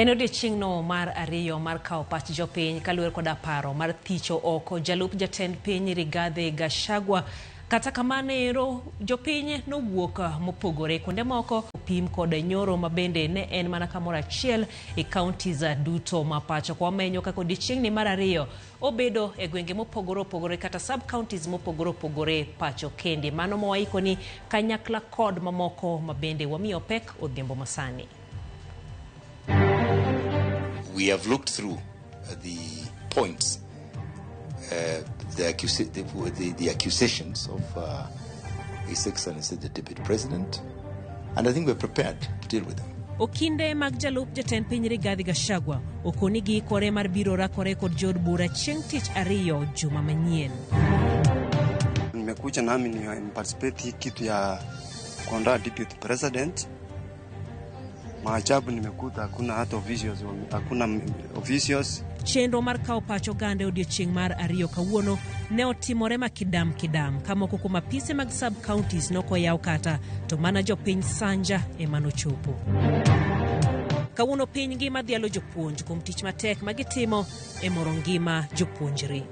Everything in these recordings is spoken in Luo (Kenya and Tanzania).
En odiechieng'no mar ariyo mar kawo pach jopiny kaluwore koda paro mar thicho oko jalup jatend piny Rigathi Gachagua. Kata kamano ero, jopiny nowuok mopogore kuonde moko pim kod nyoro ma bende ne en mana kamoro achiel e counties duto ma pacho. Ka wamenyo kaka odiechieng'ni mar ariyo obedo e gwenge mopogore opogore kata sub counties mopogore opogore pacho kende. Mano mawaikoni kanyakla kod mamoko ma bende wamiyo pek odhiambo masani. We have looked through the points, the accusations of His Excellency the Deputy President, and I think we're prepared to deal with them. Okinde mag jalup jatend piny Rigathi Gachagua okoni giikore mar biro rakore kod jood bura chieng' tich ariyo juma manyien. Nimekuja nami ni participate hii kitu ya kuandaa deputy president. Maajabu nimekuta hakuna hata officials, hakuna officials. Chenro mar kawo pach oganda e odiechieng' mar ariyo kawuono ne otimore makidam kidam ka moko kuom apise mag sub counties nokoyaw kata to mana jopiny Sanja ema nochopo. Kawuono piny ngima dhialo jopuonj kuom tich matek ma gitimo e moro ngima jopuonjre.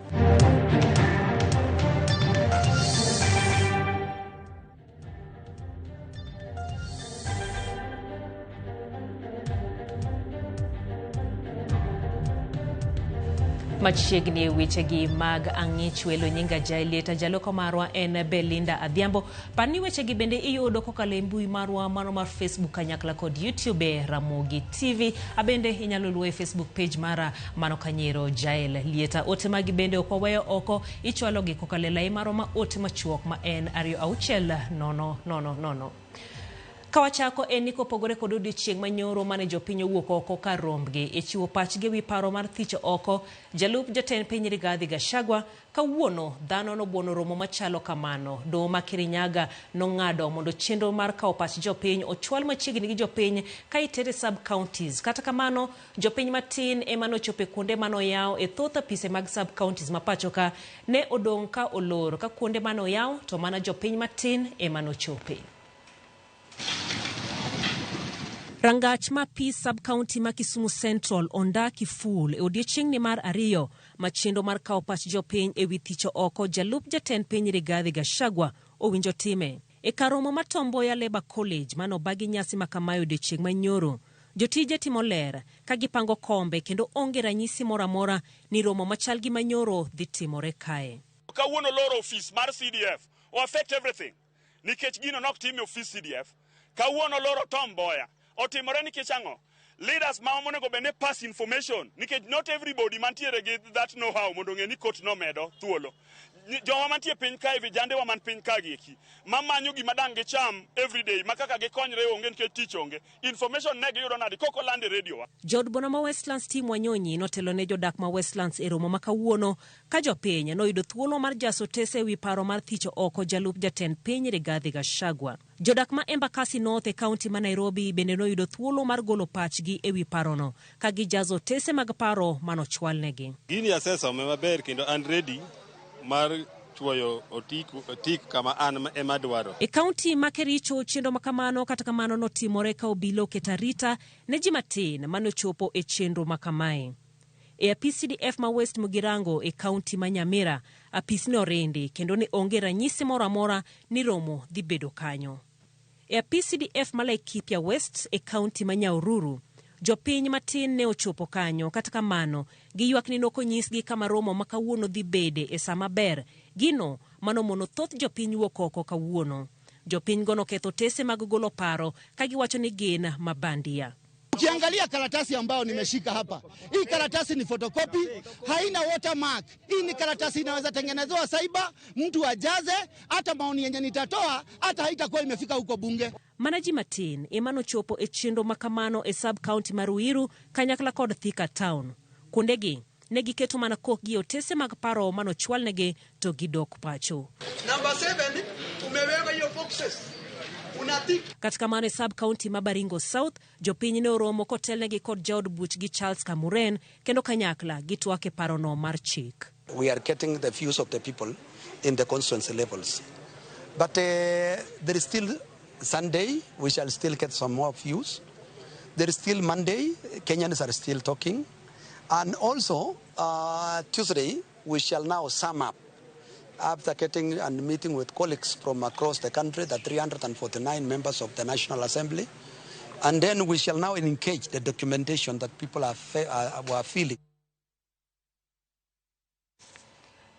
Machiegni e wechegi mag ang'ich welo nyinga Jaelieta jaloko marwa en Belinda Adhiambo. Par ni wechegi bende iyudo kokalo e mbui marwa mano mar Facebook kanyakla kod YouTube e Ramogi TV. Abende inyalo luwo e Facebook page mara mano kanyero Jael Lieta. Ote magi bende ok waweyo oko, ichwalogi kokalo e lai marwa ma ote machuok ma en 2 6 0 0 0. Kawachako en ni kopogore kod odiechieng' manyoro mane jopiny owuok oko kar rombgi e chiwo pachgi ewi paro mar thicho oko jalup jatend piny Rigathi Gachagua, kawuono dhano nobuono romo machalo kamano. Doho ma Kirinyaga nong'ado mondo chenro mar kawo pach jopiny ochwal machiegni gi jopiny ka itere sub counties. Kata kamano, jopiny matin ema nochopo e kuonde manoyaw e thoth apise mag sub counties ma pacho ka ne odong' ka olor ka kuonde manoyaw to mana jopiny matin ema nochope. Rangach ma Peace Sub-County ma Kisumu Central ondaki full e odiechieng'ni mar ariyo ma chenro mar kawo pach jopiny ewi thicho oko jalup jatend piny Rigathi Gachagua owinjo time. E kar romo mar Tom Mboya Labour College manobagi nyasi ma kamae odiechieng' manyoro, jotije timo ler ka gipango kombe kendo onge ranyisi moro amora ni romo machal gi manyoro dhi timore kae. Kawuono loro ofis mar CDF o affect everything nikech gino nok tim e ofis CDF. Kawuono loro Tom Mboya otimore nikech ang'o? Leaders ma monego bed ni pass information nikech not everybody mantiere gi that know how mondo ong'e ni court nomedo thuolo. Joma mantie piny kae vijandewa man piny ka gieki mamanyo gima dang' gicham everyday ma kaka gikonyre onge nikech tich onge. Information ne giyudo nade kok oland e radio wa. Jood bura ma Westlands Tim Wanyonyi notelo ne jodak ma Westlands e romo ma kawuono ka jopiny noyudo thuolo mar jaso otese ewi paro mar thicho oko jalup jatend piny Rigathi Gachagua. Jodak ma Embakasi North e kaunti ma Nairobi bende noyudo thuolo mar golo pachgi ewi parono ka gijazo otese mag paro manochwalnegi. Gini asesome maber kendo an ready mar chuoyo otik kama an ema dwaro. E kaunti ma Kericho chenro ma kamano kata kamano notimore ka obila oketo arita ne ji matin manochopo e chenro ma kamae. E apis CDF ma West Mugirango e kaunti ma Nyamira, apis ne orindi kendo ne onge ranyisi moro amora ni romo dhi bedo kanyo. E apis CDF ma Laikipia West e kaunti ma Nyahururu, jopiny matin ne ochopo kanyo kata kamano giywak ni nokonyisgi kama romo ma kawuono dhi bede e sa maber, gino manomono thoth jopiny wuok oko kawuono. Jopiny go noketho otese mag golo paro ka giwacho ni gin mabandia. Ukiangalia karatasi ambayo nimeshika hapa, hii karatasi ni photocopy, haina watermark. Hii ni karatasi inaweza tengenezewa cyber, mtu ajaze, hata maoni yenye nitatoa hata haitakuwa imefika huko bunge. Mana ji matin ema nochopo e chenro ma kamano e sub county ma Ruiru kanyakla kod Thika Town. Kuondegi ne giketo mana kokgi e otese mag paro manochwalnegi to gidok pacho. Number 7 umeweka hiyo boxes. Unatik. Kata kamano e sub county ma Baringo South, jopiny ne oromo kotelnegi kod jaod buchgi Charles Kamuren kendo kanyakla gitwak e parono mar chik. We are getting the views of the people in the constituency levels. But there is still Sunday, we shall still get some more views. There is still Monday, Kenyans are still talking. And also, Tuesday, we shall now sum up after getting and meeting with colleagues from across the country, the 349 members of the National Assembly. And then we shall now engage the documentation that people are feeling.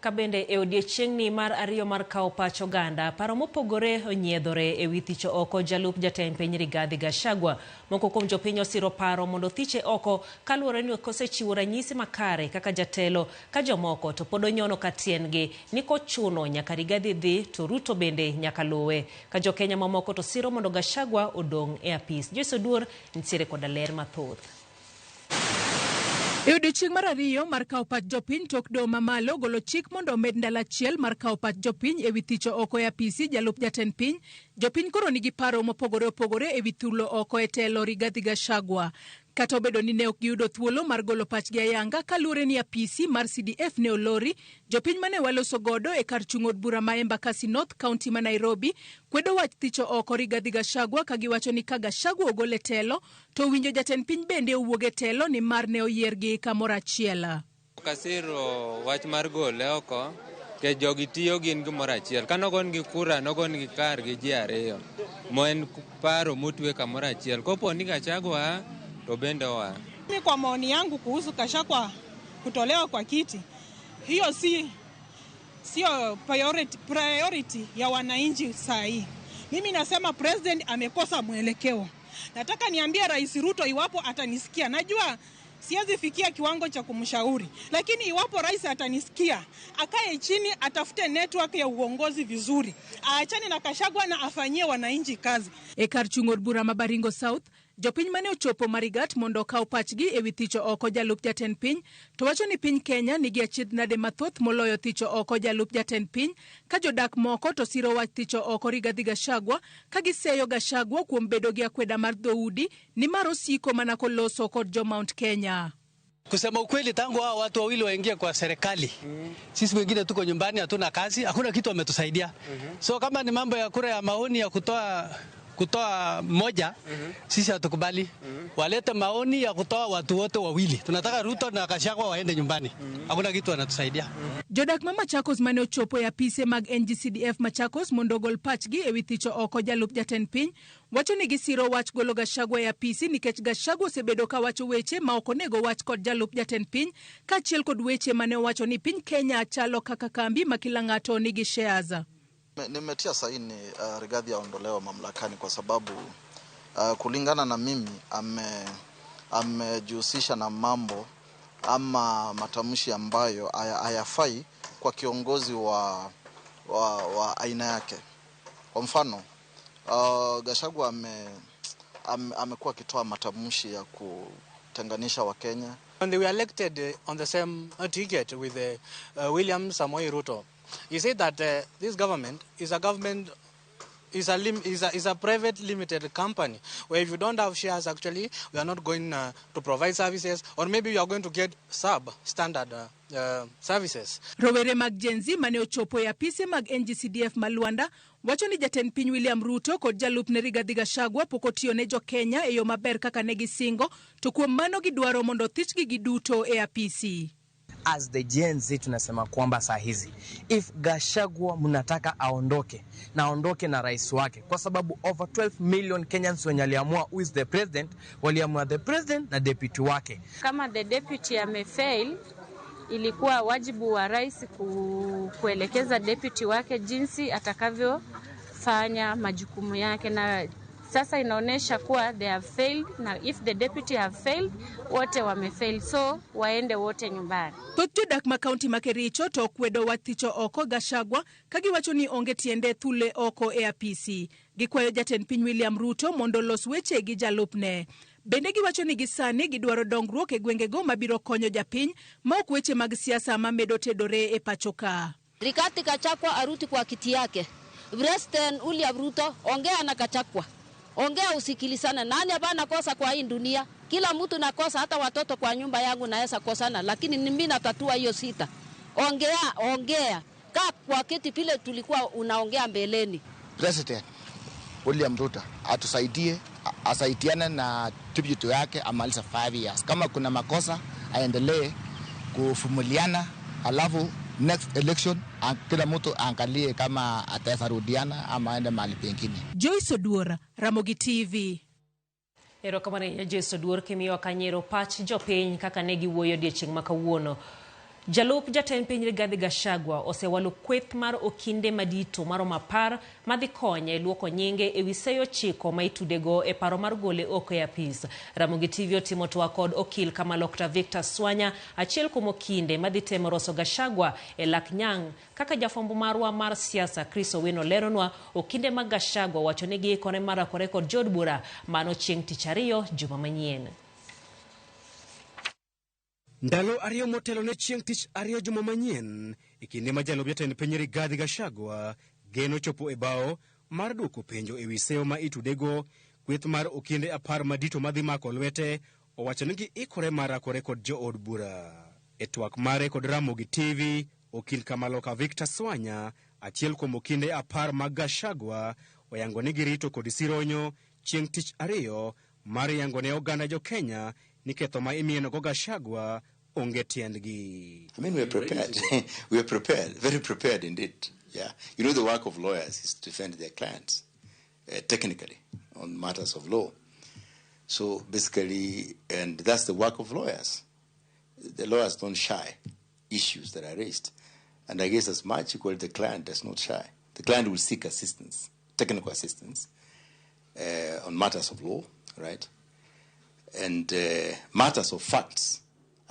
Kabende e odiechieng'ni mar ariyo mar kawo pach oganda, paro mopogore onyiedhore e wi thicho oko jalup jatend piny Rigathi Gachagua. Moko kuom jopiny osiro paro mondo thiche oko kaluwore ni ok osechiwo ranyisi makare kaka jatelo, ka jomoko to pod onyono ka tiendgi ni kochuno nyaka Rigathi dhi to Ruto bende nyaka luwe. Ka jokenya mamoko to siro mondo Gachagua odong' e apis. Joyce Oduor nitiere koda ler mathoth. E odiechieng' mar ariyo mar kawo pach jopiny tok doho mamalo golo chik mondo omed ndalo achiel mar kawo pach jopiny ewi thicho oko e apisi jalup jatend piny. Jopiny koro nigi paro mopogore opogore ewi thulo oko e telo Rigathi Gachagua. Kata obedo ni ne ok giyudo thuolo mar golo pachgi ayanga kaluwore ni apisi mar CDF ne olori, jopiny mane waloso godo e kar chung' od bura ma Embakasi North, kaunti ma Nairobi, kwedo wach thicho oko Rigathi Gachagua ka giwacho ni ka Gachagua ogol e telo to winjo jatend piny bende owuog e telo nimar ne oyiergi kamoro achiel. Kasiro wach mar gole oko ke jogi tiyo gin gimoro achiel. Ka nogon-gi kura, nogon-gi kar gi ji ariyo. Mo en paro motwe kamoro achiel. Kopo ni Gachagua to bende oa. Mimi kwa maoni yangu kuhusu Gachagua kutolewa kwa kiti, hiyo sio priority ya wananchi saa hii. Mimi nasema president amekosa mwelekeo. Nataka niambie Rais Ruto iwapo atanisikia. Najua siwezi fikia kiwango cha kumshauri, lakini iwapo rais atanisikia, akae chini atafute network ya uongozi vizuri. Aachane na Gachagua na afanyie wananchi kazi. E kar chung' od bura ma Baringo South, jopiny mane ochopo Marigat mondo okaw pachgi ewi thicho oko jalup jatend piny to wacho ni piny Kenya nigi achiedh nade mathoth moloyo thicho oko jalup jatend piny, ka jodak moko to siro wach thicho oko Rigathi Gachagua ka giseyo Gachagua kuom bedo gi akweda mar dhoudi nimar osiko mana koloso kod jo Mount Kenya. Kusema ukweli, tangu hao watu wawili waingie kwa serikali, sisi wengine tuko nyumbani, hatuna kazi, hakuna kitu wametusaidia. So kama ni mambo ya kura ya maoni ya kutoa moja, sisi hatukubali. Walete maoni ya kutoa watu wote wawili. Tunataka Ruto na Gachagua waende nyumbani. Hakuna kitu wanatusaidia. Jodak ma Machakos mane ochopo e apise mag NGCDF Machakos mondo ogol pachgi ewi thicho oko jalup jatend piny wacho ni gisiro wach golo Gachagua e apisi nikech Gachagua osebedo ka wacho weche ma ok onego wach kod jalup jatend piny, kaachiel kod weche mane owacho ni piny Kenya chalo kaka kambi ma kila ng'ato nigi shares. Nimetia saini Rigathi aondolewe mamlakani kwa sababu kulingana na mimi amejihusisha na mambo ama matamshi ambayo hayafai kwa kiongozi wa aina yake. Kwa mfano, Gachagua amekuwa akitoa matamshi ya kutenganisha Wakenya. When they were elected on the same ticket with William Samoei Ruto, he said that this government is a government is a private limited company where if you don't have shares, actually we are not going to provide services, or maybe you are going to get sub-standard services. Rowere mag Gen Z mane ochopo e apise mag NGCDF Malwanda wacho ni jatend piny William Ruto kod jalupne Rigathi Gachagua pok otiyo ne jo-Kenya e yo maber kaka ne gisingo, to kuom mano gidwaro mondo thichgi giduto e apisi. As the Gen Z tunasema kwamba saa hizi if Gachagua mnataka aondoke, na aondoke na rais wake, kwa sababu over 12 million Kenyans wenye waliamua who is the president, waliamua the president na deputy wake. Kama the deputy amefail, ilikuwa wajibu wa rais kuelekeza deputy wake jinsi atakavyofanya majukumu yake, na sasa inaonesha kuwa they have failed, na if the deputy have failed, wote wamefail, so waende wote nyumbani. Thoth jodak ma kaunti ma Kericho to okwedo wach thicho oko Gachagua ka giwacho ni onge tiende thule oko e apisi. Gikwayo jatend piny William Ruto mondo olos weche gi jalupne. Bende giwacho ni gisani gidwaro dongruok e gwengego mabiro konyo japiny ma ok weche mag siasa mamedo tedore e pacho ka. Rigathi Gachagua arudi kwa kiti yake. President William Ruto, ongea na Gachagua. Ongea, usikilizane. Nani hapa anakosa kwa hii dunia? Kila mtu nakosa, hata watoto kwa nyumba yangu naweza kosana, lakini mimi natatua hiyo sita. Ongea, ongea. Kaa kwa kiti vile tulikuwa unaongea mbeleni. President William Ruto atusaidie, asaidiane na deputy yake amaliza 5 years. Kama kuna makosa aendelee kuvumiliana, alafu next election kila mtu angalie kama ataweza rudiana ama aende mahali pengine. Joyce Oduor, Ramogi TV. Erokamano ahinya Joyce Oduor kimiyowa kanyero pach jopiny kaka ne giwuoyo odiechieng' ma kawuono. Jalup jatend piny Rigathi Gachagua osewalo kweth mar okinde madito maromo 10 madhi konye luoko nyinge ewi seyo 9 ma itudego e paro mar gole oko e apis. Ramogi TV otimo twak kod okil Kamalokta Victor Swanya, achiel kuom okinde madhi temo roso Gachagua e lak nyang'. Kaka jafwambo marwa mar siasa Chris Owino leronwa, okinde mag Gachagua wacho ni giikore mar rakore kod jood bura mano chieng' tich ariyo juma manyien. Ndalo 2 motelo ne chieng' tich ariyo juma manyien, e kinde ma jalup jatend piny Rigathi Gachagua geno chopo e bao mar duoko penjo ewi seyo ma itudego, kweth mar okinde 10 madito madhi mako lwete owacho ni giikore mar rakore kod jood bura. E twak mare kod Ramogi TV, okil Kamaloka Victor Swanya, achiel kuom okinde 10 mag Gachagua, oyango ni girito kod sironyo chieng' tich ariyo mar yango ne oganda jo Kenya ni ketho ma imienogo Gachagua onge tiendgi. I mean, we're prepared. We are prepared, very prepared indeed. Yeah. You know, the work of lawyers is to defend their clients technically on matters of law. So basically, and that's the work of lawyers. The lawyers don't shy issues that are raised. And I guess as much equally the client does not shy. The client will seek assistance, technical assistance on matters of law, right? And matters of facts,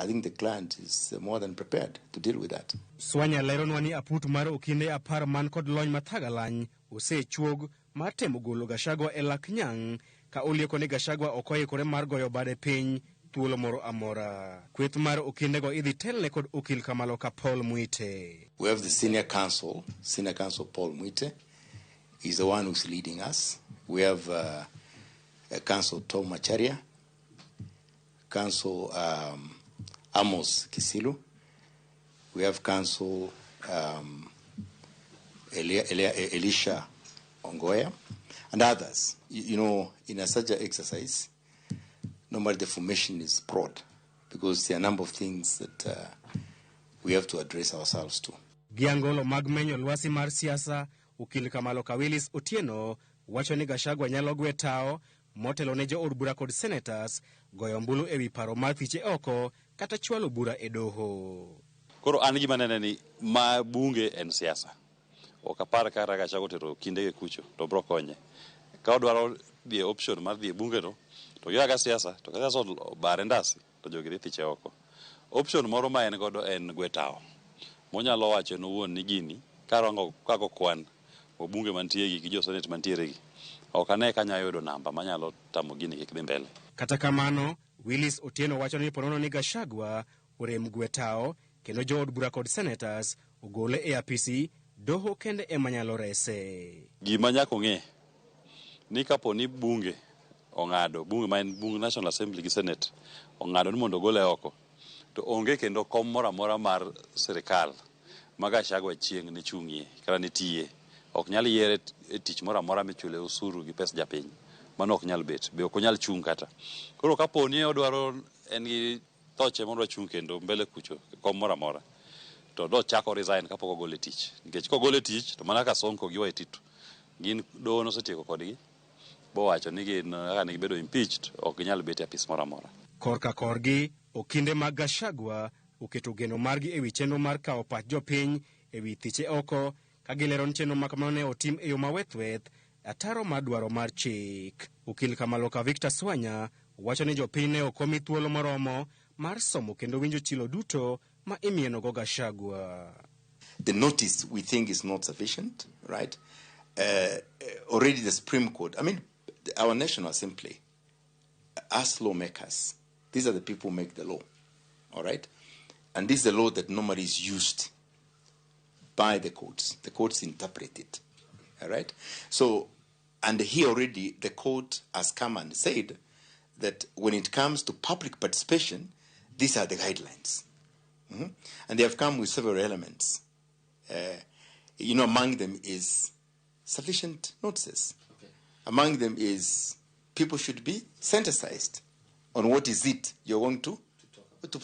I think the client is more than prepared to deal with that. Swanya leronwa ni aput mar okinde 10 man kod lony mathagalany osechuog mar temo golo Gachagua e lak nyang' ka olieko ni Gachagua ok oikore mar goyo bade piny thuolo moro amora. Kweth mar okindego idhi telne kod okil Kamaloka Paul Mwite. We have the senior counsel Paul Mwite is the one who's leading us. We have counsel Tom Macharia, Counsel Amos Kisilu. We have Counsel Elisha Ongoya and others. You know, in a such an exercise, normally the formation is broad because there are a number of things that we have to address ourselves to. Giangolo mag menyo lwasi mar siasa, okil Kamaloka Willis Otieno wacho ni Gachagua nyalo gwe tao motelo ne jood bura kod senators goyo ombulu ewi paro mar thiche oko kata chwalo bura e doho. Koro an gima nene ni ma bunge en siasa. Ok apar kata Gachagua otero kindege kucho to bro konye. Ka odwaro dhi e option mar dhi e bunge no to giyaga siasa to ka siasa obare ndasi to jogi dhi thiche oko. Option moro ma en godo en gwe tao. Monyalo wacho en owuon ni gini karango kako kwan obunge mantie gi jo senate mantiere gi ok ane ka anyalo yudo namba manyalo tamo gini kik dhi mbele. Kata kamano, Willis Otieno wacho ni ponono ni Gachagua orem gwe tao kendo jood bura kod senators ogole e apisi, doho kende ema nyalo rese. Gima nyaka ong'e ni kapo ni bunge ong'ado, bunge ma en bunge National Assembly gi Senate ong'ado ni mondo ogole oko, to onge kendo kom moro amora mar sirikal ma Gachagua chieng' ne chung'ie kata ne tiye. Ok nyal yiere e tich moro amora michule osuru gi pes japiny. Mano ok nyal bet, be ok onyal chung' kata. Koro kapo ni odwaro en gi thoche modwa chung' kendo mbele kucho kom moro amora, to do chako resign kapok ogole tich. Nikech kogole tich to mana ka Sonko gi Waititu gin doho nosetieko kodgi bowacho ni gin kaka ne gibedo impeached ok ginyal bet e apis moro amora. Korka korgi, okinde mag Gachagua oketo geno margi ewi chenro mar kawo pach jopiny ewi thiche oko ka gilero ni chenro ma kamano ne otim e yo mawethweth ataro mar dwaro mar chik. Okil Kamaloka Victor Swanya wacho ni jopiny ne ok omi thuolo moromo mar somo kendo winjo chilo duto ma imienogo Gachagua. The notice we think is not sufficient, right? Already the Supreme Court, I mean, our National Assembly, us lawmakers, these are the people who make the law, all right? And this is the law that normally is used by the courts. The courts interpret it, all right? So, and here already the court has come and said that when it comes to public participation, these are the guidelines. Mm-hmm. And they have come with several elements. You know, among them is sufficient notices. Okay. Among them is people should be sensitized. on what is it you're going to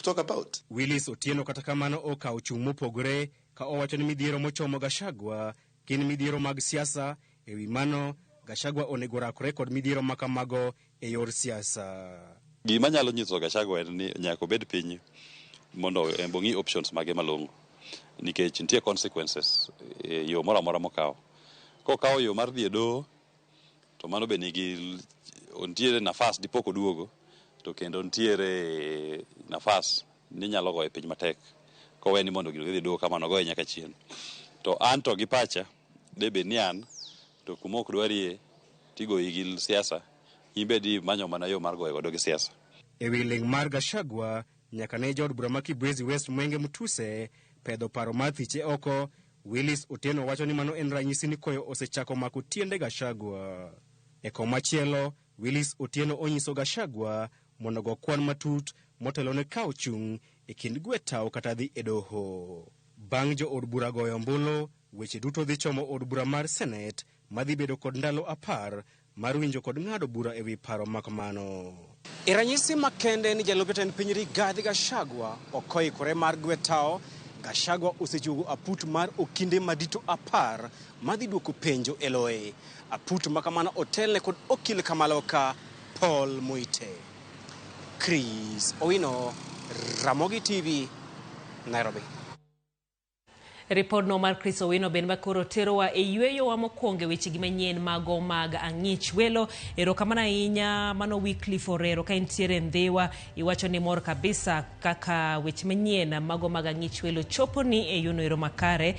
talk about. Willis Otieno kata kamano okawo chung' mopogore ka owacho ni midhiero mochomo Gachagua gin midhiero mag siasa. Ewi mano, Gachagua onego rakore kod midhiero makamago e yor siasa. Gima nyalo nyiso Gachagua en ni nyaka obed piny mondo ong'i options mage malong'o, nikech nitie consequences e yo moro amora mokawo. Kokawo yo mar dhi e doho, to mano be nigi nitiere nafas dipok oduogo, to kendo nitiere nafas ni nyalo goye piny matek kowe ni mondo gino gidhi doho kamano goye nyaka chien. To an to gi pacha debed ni an to kuma ok dwarie tigoyi gi siasa, in be di manyo mana yo mar goye godo gi siasa. Ewi ling' mar Gachagua, nyaka ne jaod bura ma Kibwezi West Mwenge Mutuse pedho paro mar thiche oko, Willis Otieno wacho ni mano en ranyisi ni koyo osechako mako tiende Gachagua. E komachielo, Willis Otieno onyiso Gachagua mondo go kwan matut motelo ne kawo chung' e kind gwe tao kata dhi e doho. Bang' jo od bura goyo ombulu, weche duto dhi chomo od bura mar Senate madhi bedo kod ndalo 10 mar winjo kod ng'ado bura ewi paro makamano. E ranyisi makende ni jalup jatend piny Rigathi Gachagua ok oikore mar gwe tao, Gachagua osechiwo aput mar okinde madito 10 madhi duoko penjo e loye. Aput makamano otelne kod okil Kamaloka Paul Muite. Chris Owino, Ramogi TV, Nairobi. Ripodno mar Chris Owino ben makoro terowa e yweyowa mokwongo e wechegi manyien mago mag ang'ich welo. Erokamano ahinya mano Wycliffe Orero ka intiere Ndhiwa, iwacho ni mor kabisa kaka weche manyien mago mag ang'ich welo choponi e yono ero makare.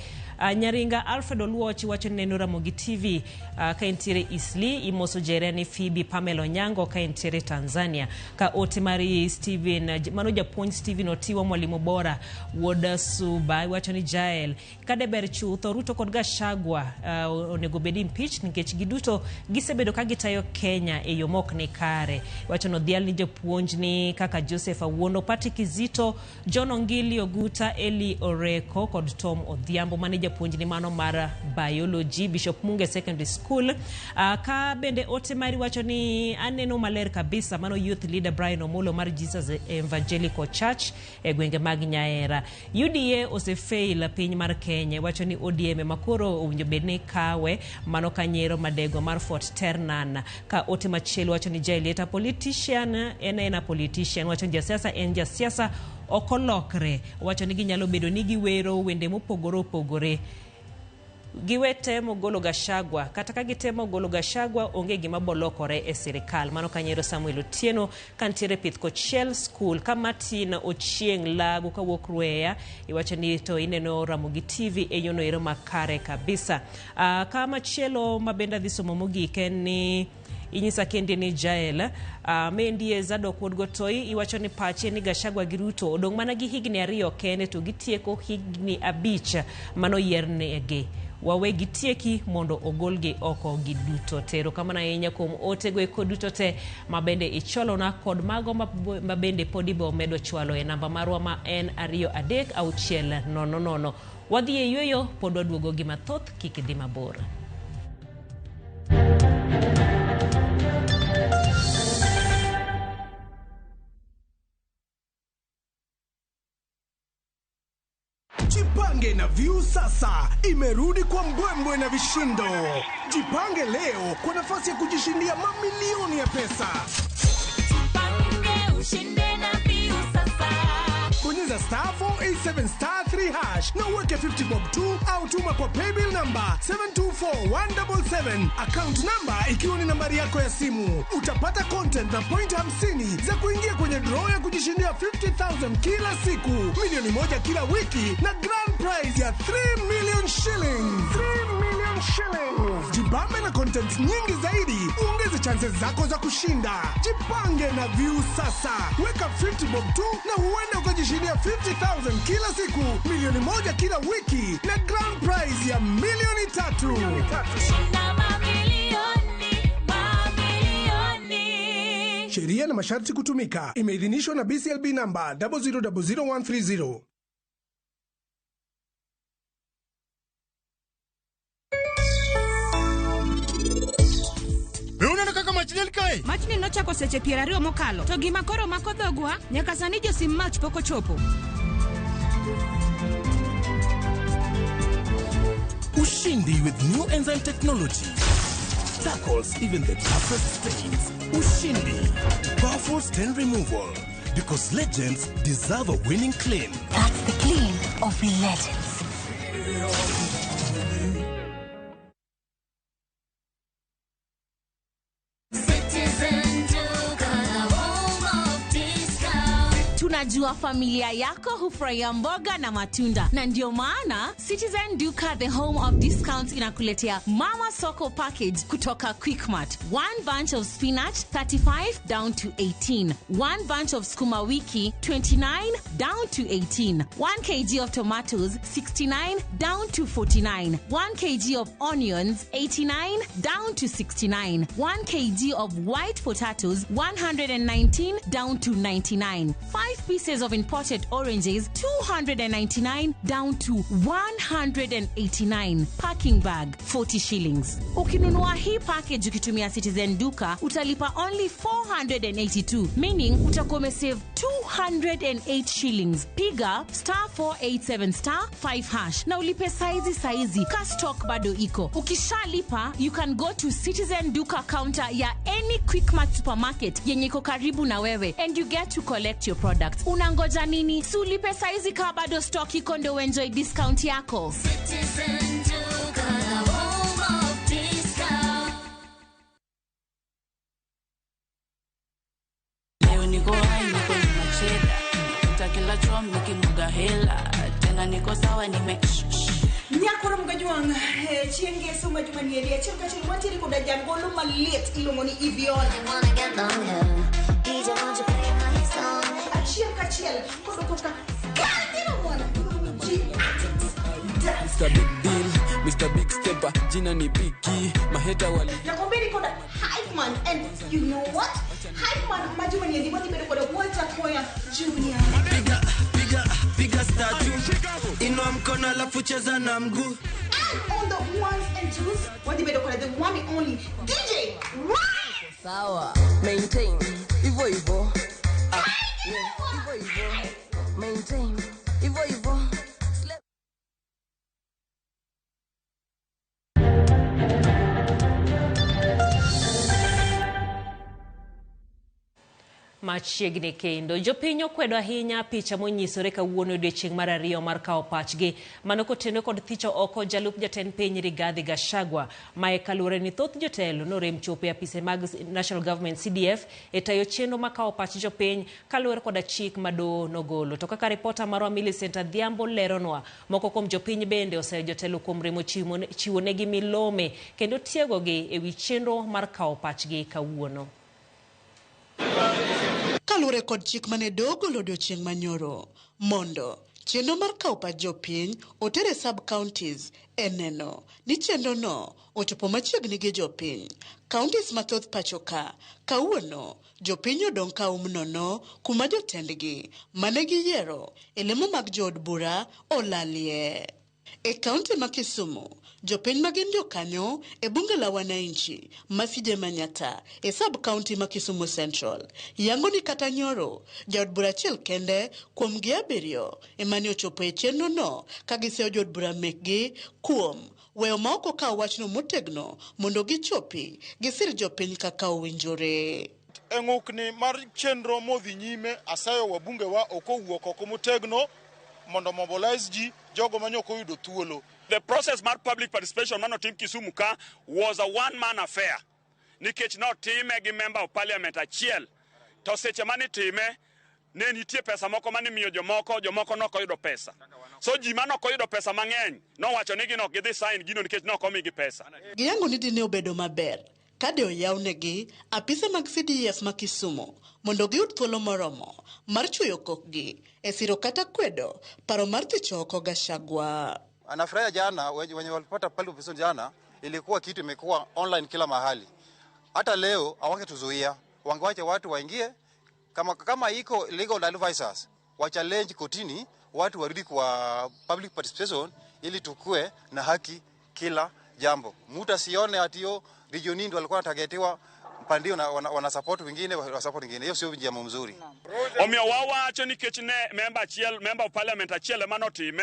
Nyaringa Alfred Oluoch iwacho ni neno Ramogi TV ka intiere Isli, imoso Jereni Phoebe Pamela Onyango ka intiere Tanzania. Ka ote mari Steven, mano japuonj Steven Otiwa mwalimu bora wuod Suba iwacho ni Jael kadeber chutho Ruto kod Gachagua onego bed impeached nikech giduto gisebedo ka gitayo Kenya e yo mok ni kare. Wacho no dhial ni jopuonj ni kaka Joseph Awuono, Patrick Kizito, John Ongili Oguta, Eli Oreko kod Tom Odhiambo mane japuonj ni mano mar biology Bishop Munge Secondary School. Ka bende ote mari wacho ni aneno maler kabisa mano youth leader Brian Omolo mar Jesus Evangelical Church e gwenge mag Nyaera. UDA osefail piny mar Kenya, wacho ni ODM makoro owinjo bed ni kawe mano kanyero madego mar Fort Ternan. Ka ote machielo wacho ni Jaelieta politician en a politician, wacho ni jasiasa en jasiasa ok olokre, wacho ni ginyalo bedo ni giwero wende mopogore opogore. Giwe temo golo Gachagua, kata ka gitemo golo Gachagua onge gima bolokore e sirikal. Mano kanyero Samuel Otieno kantiere Pith Kochel School. Ka Martin Ochieng' Lago kawuok Rweya iwacho ni to ineno Ramogi TV e yono ero makare kabisa. Ka machielo mabende adhi somo mogik en ni inyisa kendi ni Jael mendie Zadok wuod Gotoi iwacho ni pache ni Gachagua gi Ruto odong' mana gi higni 2 kende to gitieko higni 5 mano yiernegi. Wawe gitieki mondo ogolgi oko giduto te. Erokamano ahinya kuom otego eko duto te mabende icholona kod mago mabende pod ibo medo chwalo e namba marwa ma en 2 3 6 0 0. Wadhi e yweyo pod waduogo gi mathoth, kik idhi mabor. Jipange na Viusasa imerudi kwa mbwembwe na vishindo. Jipange leo kwa nafasi ya kujishindia mamilioni ya pesa. Jipange ushinde na Viusasa. Bonyeza *487*3# na uweke 50 bob 2 au tuma kwa paybill number 724177, account number ikiwa ni nambari yako ya simu. Utapata content na point 50 za kuingia kwenye draw ya kujishindia 50,000 kila siku, milioni 1 kila wiki na grand prize ya 3 million shillings. 3 million shillings. Jibambe na content nyingi zaidi, uongeze chances zako za kushinda. Jipange na Viusasa. Weka 50 bob 2 na huenda ukajishindia 50,000 kila siku, milioni 1 kila wiki na grand prize ya milioni 3. Shinda mamilioni, mamilioni. Sheria na masharti kutumika. Imeidhinishwa na BCLB number 0000130. mach liel kae? Machni nochako seche 20 mokalo. To gima koro mako dhogwa, nyaka sani josim mach pok ochopo. Ushindi with new enzyme technology tackles even the toughest stains. Ushindi, powerful stain removal. Because legends deserve a winning clean. That's the clean of legends. Citizen Duka, the home of discount. Tunajua familia yako hufurahia mboga na matunda, na ndio maana Citizen Duka, the home of discounts, inakuletea Mama Soko package kutoka Quickmart. One bunch of spinach 35 down to 18, one bunch of sukuma wiki 29 down to 18, 1 kg of tomatoes 69 down to 49, 1 kg of onions 89 down to 69, 1 kg of white potatoes 119 down to 99, 5 pieces of imported oranges 299 down to 189, packing bag 40 shillings. Ukinunua hii package ukitumia Citizen Duka utalipa only 482, meaning utakuwa umesave 208 shillings. Piga star 487 star 5 hash na ulipe saizi saizi, ka stock bado iko. Ukishalipa you can go to Citizen Duka counter ya any Quickmart supermarket yenye iko karibu na wewe and you get to collect your products. Unangoja nini? Si ulipe saizi ka bado stock iko ndo uenjoy discount yako. Citizen Duka, the home of discount. Leo niko high, niko na macheda, nitakila chom nikimwaga hela, tena niko sawa nime Nyakoro mgajwang' chieng' ngeso ma juma ni achiel kachiel wantiere koda jagolo maliet iluongo ni Evion. Achiel kachiel kodo koka kandino mwana ji Mr. Big Deal, Mr. Big Stepper, jina ni Biggie, maheta wali Nakumbiri koda Hype Man, and you know what? Hype Man ma juma ni wadhi bedo koda Walter Koya Junior. Piga, piga, piga statue, inua mkono alafu cheza na mguu. And on the ones and twos, wadhi bedo koda the one and only DJ Ryan. Sawa, maintain, hivyo hivyo. Hivyo hivyo, maintain, hivyo hivyo. Machiegni kendo jopiny okwedo ahinya picha monyisore kawuono odiechieng' mar ariyo mar kawo pachgi mano kotenore kod thicho oko jalup jatend piny Rigathi Gachagua. Mae kaluwore ni thoth jotelo norem chopo e apise mag National Government CDF e tayo chenro mar kawo pach jopiny kaluwore koda chik ma doho nogolo. To kaka ripota marwa Millicent Adhiambo leronwa, moko kuom jopiny bende oseyo jotelo kuom remo chiwo negi milome kendo tiegogi ewi chenro mar kawo pachgi kawuono. Kaluwore kod chik mane doho ogolo odiechieng' manyoro mondo chenro mar kawo pach jopiny oter e sub-counties e neno ni chenrono ochopo machiegni gi jopiny. Counties mathoth pacho ka kawuono jopiny odong' ka um nono kuma jotendgi mane giyiero e lemo mag jood bura olalie. E kaunti ma Kisumu, jopiny ma gin jokanyo e bunge la wananchi Masije Manyata e sub-county ma Kisumu Central yango ni kata nyoro jaod bura achiel kende kuom gi 7 ema ne ochopo e chenro no ka giseyo jood bura mekgi kuom weyo ma ok okawo wachno motegno mondo gichopi gisir jopiny kaka owinjore. E ng'ukni mar chenro modhi nyime, aseyo wabunge wa ok owuok oko motegno mondo mobilize ji jogo mane ok oyudo thuolo. The process mar public participation manotim Kisumu ka was a one man affair. Nikech notime gi member of parliament achiel. To seche manitime ne nitie pesa moko mane miyo jomoko, jomoko nok oyudo pesa. So ji mane ok oyudo pesa mang'eny nowacho ni gin ok gidhi sign gino nikech nok omigi pesa. Giyango ni dine obedo maber ka de oyawnegi apise mag CDF ma Kisumu mondo giyud thuolo moromo mar chwoyo kokgi e siro kata kwedo paro mar thicho oko Gachagua. Anafurahia jana wenye walipata pale ofisini jana, ilikuwa kitu imekuwa online kila mahali. Hata leo hawangetuzuia, wangewacha watu waingie. Kama iko legal advisors wa challenge kotini, watu warudi kwa public participation ili tukue na haki kila jambo. Mtu asione atio region ndio alikuwa anatagetiwa, Pande wana support wengine, wa support wengine. Hiyo sio njia mzuri. Omiyo wawacho nikech ne member achiel, member of parliament achiel ema notime,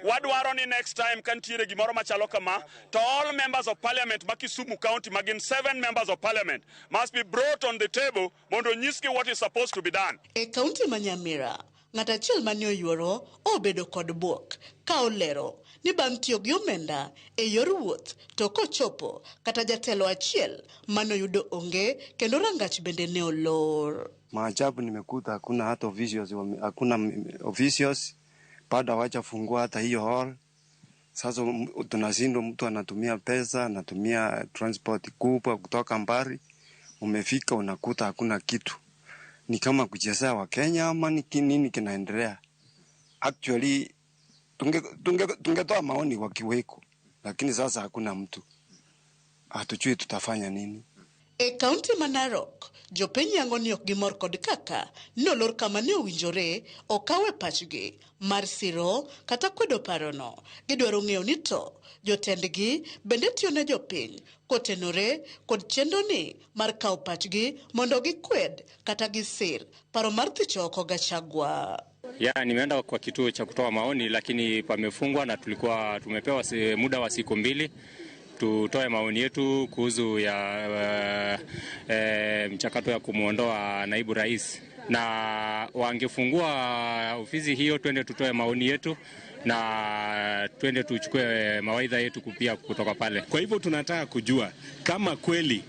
wadwaro ni next time ka nitiere gimoro machalo kama, to all members of parliament ma Kisumu County ma gin 7 members of parliament must be brought on the table mondo onyisgi what is supposed to be done. E kaunti ma Nyamira, ng'at achiel mane oyuoro obedo kod bwok ka olero ni bang' tiyo gi omenda e yor wuoth to kochopo kata jatelo achiel manoyudo onge kendo rangach bende ne olor. Maajabu nimekuta hakuna hata officials, hakuna officials bado hawajafungua hata hiyo hall. Sasa tunashindwa, mtu anatumia pesa, anatumia transport kubwa kutoka mbali, umefika unakuta hakuna kitu. Ni kama kuchezea Wakenya ama ni nini kinaendelea? Actually tungetoa maoni wakiweko, lakini sasa hakuna mtu, hatujui tutafanya nini. E kaunti ma Narok, jopiny yango ni ok gimor kod kaka nolor kama ne owinjore okawe pachgi mar siro kata kwedo parono. Gidwaro ng'eyo ni to jotendgi bende tiyo ne jopiny kotenore kod chenro ni mar kawo pachgi mondo gikwed kata gisir paro mar thicho oko Gachagua. Ya, nimeenda kwa kituo cha kutoa maoni lakini pamefungwa na tulikuwa tumepewa muda wa siku 2 tutoe maoni yetu kuhusu ya mchakato ya kumuondoa naibu rais, na wangefungua ofisi hiyo twende tutoe maoni yetu na twende tuchukue mawaidha yetu pia kutoka pale. Kwa hivyo tunataka kujua kama kweli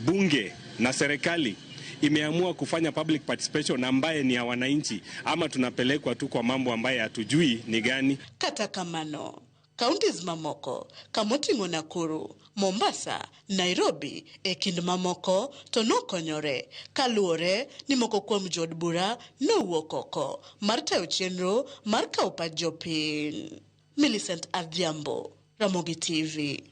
bunge na serikali imeamua kufanya public participation ambaye ni ya wananchi, ama tunapelekwa tu kwa mambo ambaye hatujui ni gani. Kata kamano, counties mamoko kamoting'o Nakuru, Mombasa, Nairobi e kind mamoko to nokonyore kaluwore ni moko kuom jood bura nowuok oko mar tayo chenro mar kawo pach jopiny. Millicent Adhiambo, Ramogi TV.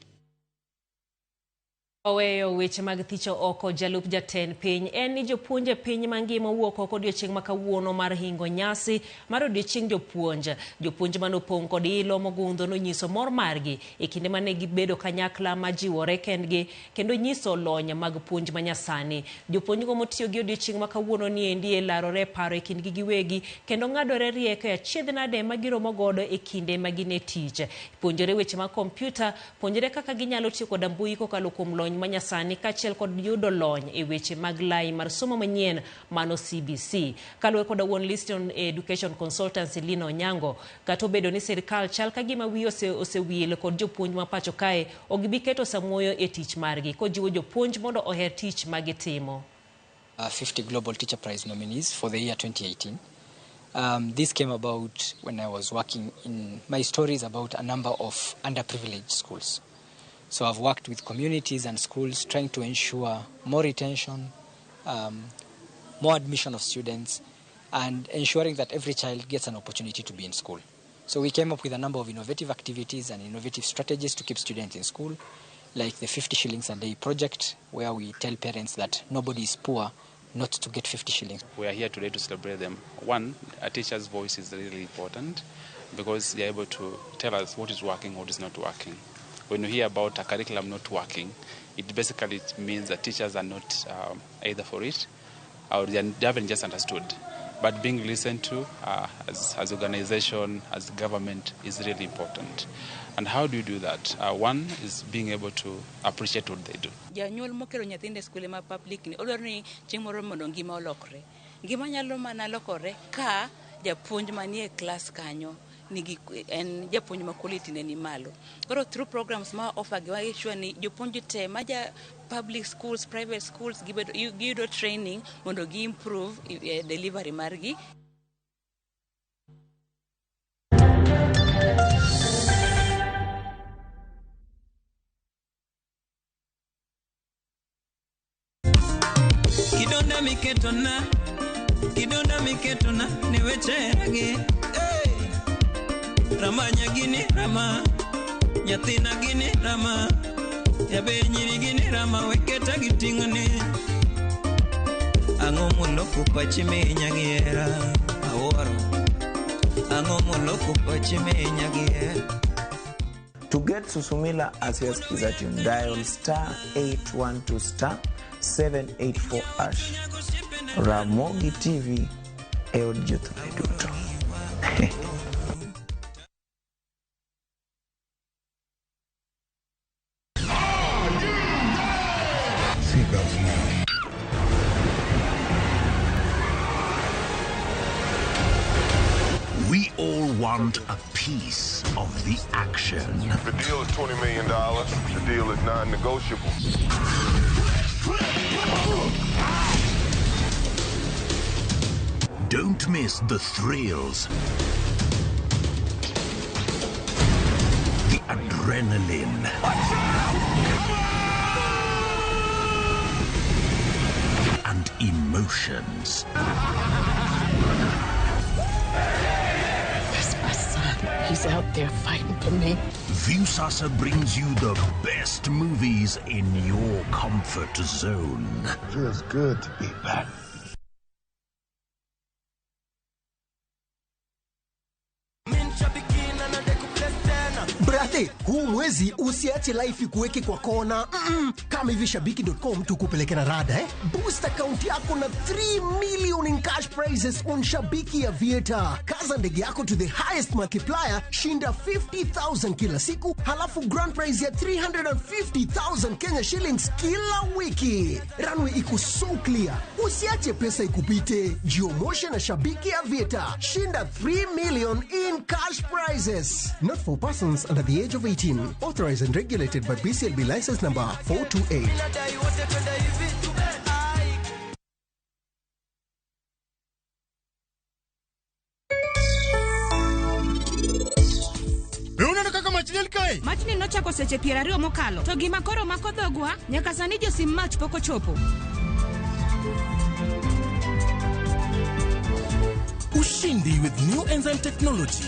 Oweyo weche mag thicho oko jalup jatend piny en ni jopuonj e piny mangima owuok oko odiochieng' ma kawuono mar hingo nyasi mar odiochieng' jopuonj. Jopuonj manopong' kod ilo mogundho nonyiso mor margi e kinde mane gibedo kanyakla majiwore kendgi kendo nyiso lony mag puonj manyasani. Jopuonjgo motiyo gi odiochieng' ma kawuono ni endi e larore paro e kindgi giwegi kendo ng'adore rieko e achiedh nade ma giromo godo e kinde ma gin e tich. Puonjore weche mag kompyuta, puonjore kaka ginyalo tiyo koda mbui kokalo kuom lony manyasani kaachiel kod yudo lony e weche mag lai mar somo manyien mano CBC. Kaluwore koda wuon Liston Education Consultancy Lina Onyango, kata obedo ni sirikal chal ka gima wiye osewil kod jopuonj ma pacho kae, ok gibi keto samuoyo e tich margi, kojiwo jopuonj mondo oher tich ma gitimo. 50 Global Teacher Prize nominees for the year 2018. This came about when I was working in my stories about a number of underprivileged schools. So I've worked with communities and schools trying to ensure more retention, more admission of students, and ensuring that every child gets an opportunity to be in school. So we came up with a number of innovative activities and innovative strategies to keep students in school, like the 50 shillings a day project, where we tell parents that nobody is poor not to get 50 shillings. We are here today to celebrate them. One, a teacher's voice is really important because they are able to tell us what is working, what is not working. When you hear about a curriculum not working, it basically means that teachers are not either for it or they haven't just understood. But being listened to as organization, as government is really important. And how do you do that? One is being able to appreciate what they do. Janyuol mokelo nyithinde e skule ma public ni odwaro ni chieng' moro mondo ngima olokre. Ngima nyalo mana lokore ka japuonj manie klas kanyo nigi en japuonj ma quality ne ni malo. Koro through programs ma offer gi wa sure ni jopuonj te ma ja public schools, private schools gibedo giyudo training mondo gi improve delivery margi. Kidonda miketona ni wecheragi. Hey! Ramanya gini rama, nyathina gini rama, jaber nyiri gini rama, weketa giting'oni. Ang'o moloko pachi minya gi hera? Awuoro. Ang'o moloko pachi minya gi hera? To get Susumila as your skiza tune, dial star 812 star 784 hash. Ramogi TV e od jothumbe duto. Seatbelts now. We all want a piece of the action. The deal is $20 million. The deal is non-negotiable. Don't miss the thrills, the adrenaline, and emotions. That's my son. He's out there fighting for me. Viusasa brings you the best movies in your comfort zone. Feels good to be back. Brate, huu mwezi usiache life ikuweke kwa kona. Kama hivi shabiki.com tukupeleke na rada eh? Boost account yako na 3 million in cash prizes on Shabiki Aviator. Kaza ndege yako to the highest multiplier, shinda 50,000 kila siku, halafu grand prize ya 350,000 Kenya shillings kila wiki. Runway iko so clear. Usiache pesa ikupite. Jiomoshe na Shabiki Aviator. Shinda 3 million in cash prizes. Not for persons under the age of 18. Authorized and regulated by BCLB license number 428. Be uneno kaka mach liel kae? Machni nochako seche 20 mokalo. To gima koro mako dhogwa, nyaka sani josim mach pok ochopo. Ushindi with new enzyme technology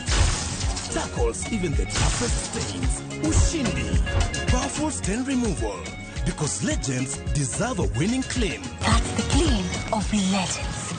tackles even the toughest stains. Ushindi, powerful stain removal. Because legends deserve a winning claim. That's the clean of legends.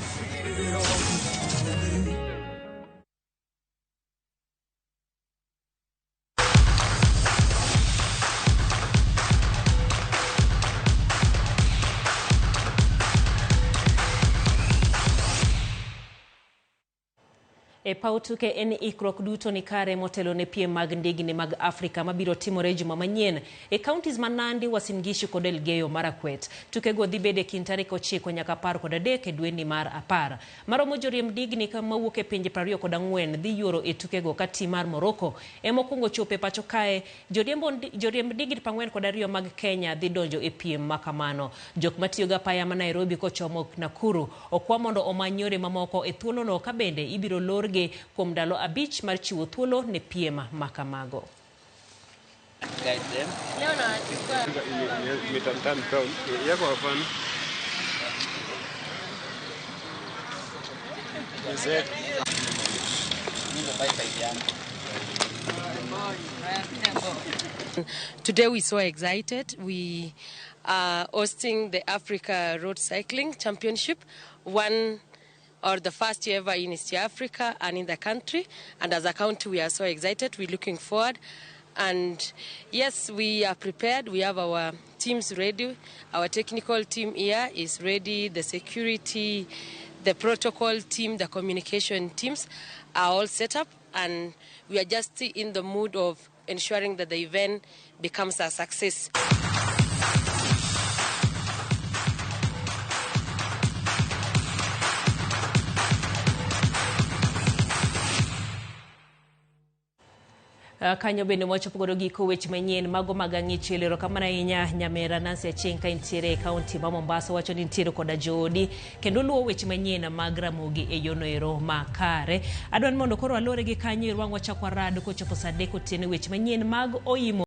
E paw tuke en ikruok duto ni kare motelo ne piem mag ndigni mag Afrika mabiro timore juma manyien e counties ma Nandi, Uasin Gishu kod Elgeyo Marakwet. Tukego dhi bedo e kind tarik 9 nyaka 13 e dweni mar 10. Maromo joriemb ndigni mawuok e pinje 24 dhi yuoro e tukego ka tim mar Morocco ema okuongo chopo e pacho kae. Joriemb ndigni 42 mag Kenya dhi donjo e piem makamano. Jok matiyo gi apaya ma Nairobi kochomo Nakuru okwa mondo omany yore mamoko e thuolono ka bende ibiro lorgi kuom ndalo 5 mar chiwo thuolo ne piem makamago. Today we're so excited. We are hosting the Africa Road Cycling Championship, one or the first year ever in East Africa and in the country. And as a county, we are so excited. We're looking forward. And yes, we are prepared. We have our teams ready. Our technical team here is ready. The security, the protocol team, the communication teams are all set up. And we are just in the mood of ensuring that the event becomes a success. Kanyo bende wachopo godo giko weche manyien mago mag ang'icho. Erokamano ahinya nyamera Nancy Achieng' ka intiere e kaunti ma Mombasa, wacho ni intiere koda joodi kendo luwo weche manyien mag Ramogi e yono ero makare. Adwa ni mondo koro alore gi kanyo irwang' wachak warado kochopo saa 3 otieno weche manyien mag Oimo.